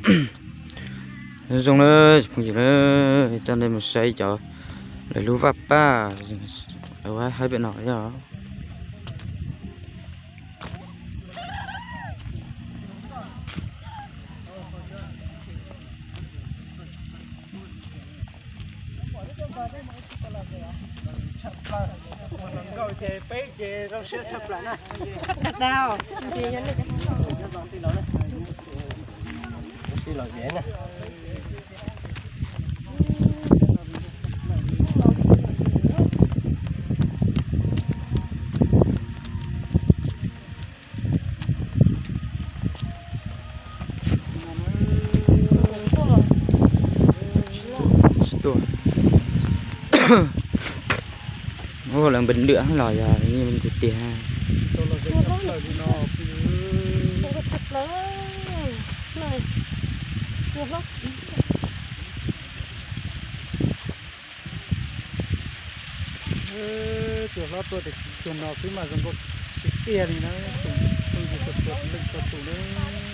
Nyob zoo na, phooj ywg na, coj nej mus saib cov lawv lub vaj paj, lawv haib pem no yog. Tsis tuaj. Ua lawv npes lwam los yog tiag tiag. Cua hlob tuaj tiag tiag no xwb mas zoo nkauj tiag tiag li na, tus tus tus leej txhua tus na.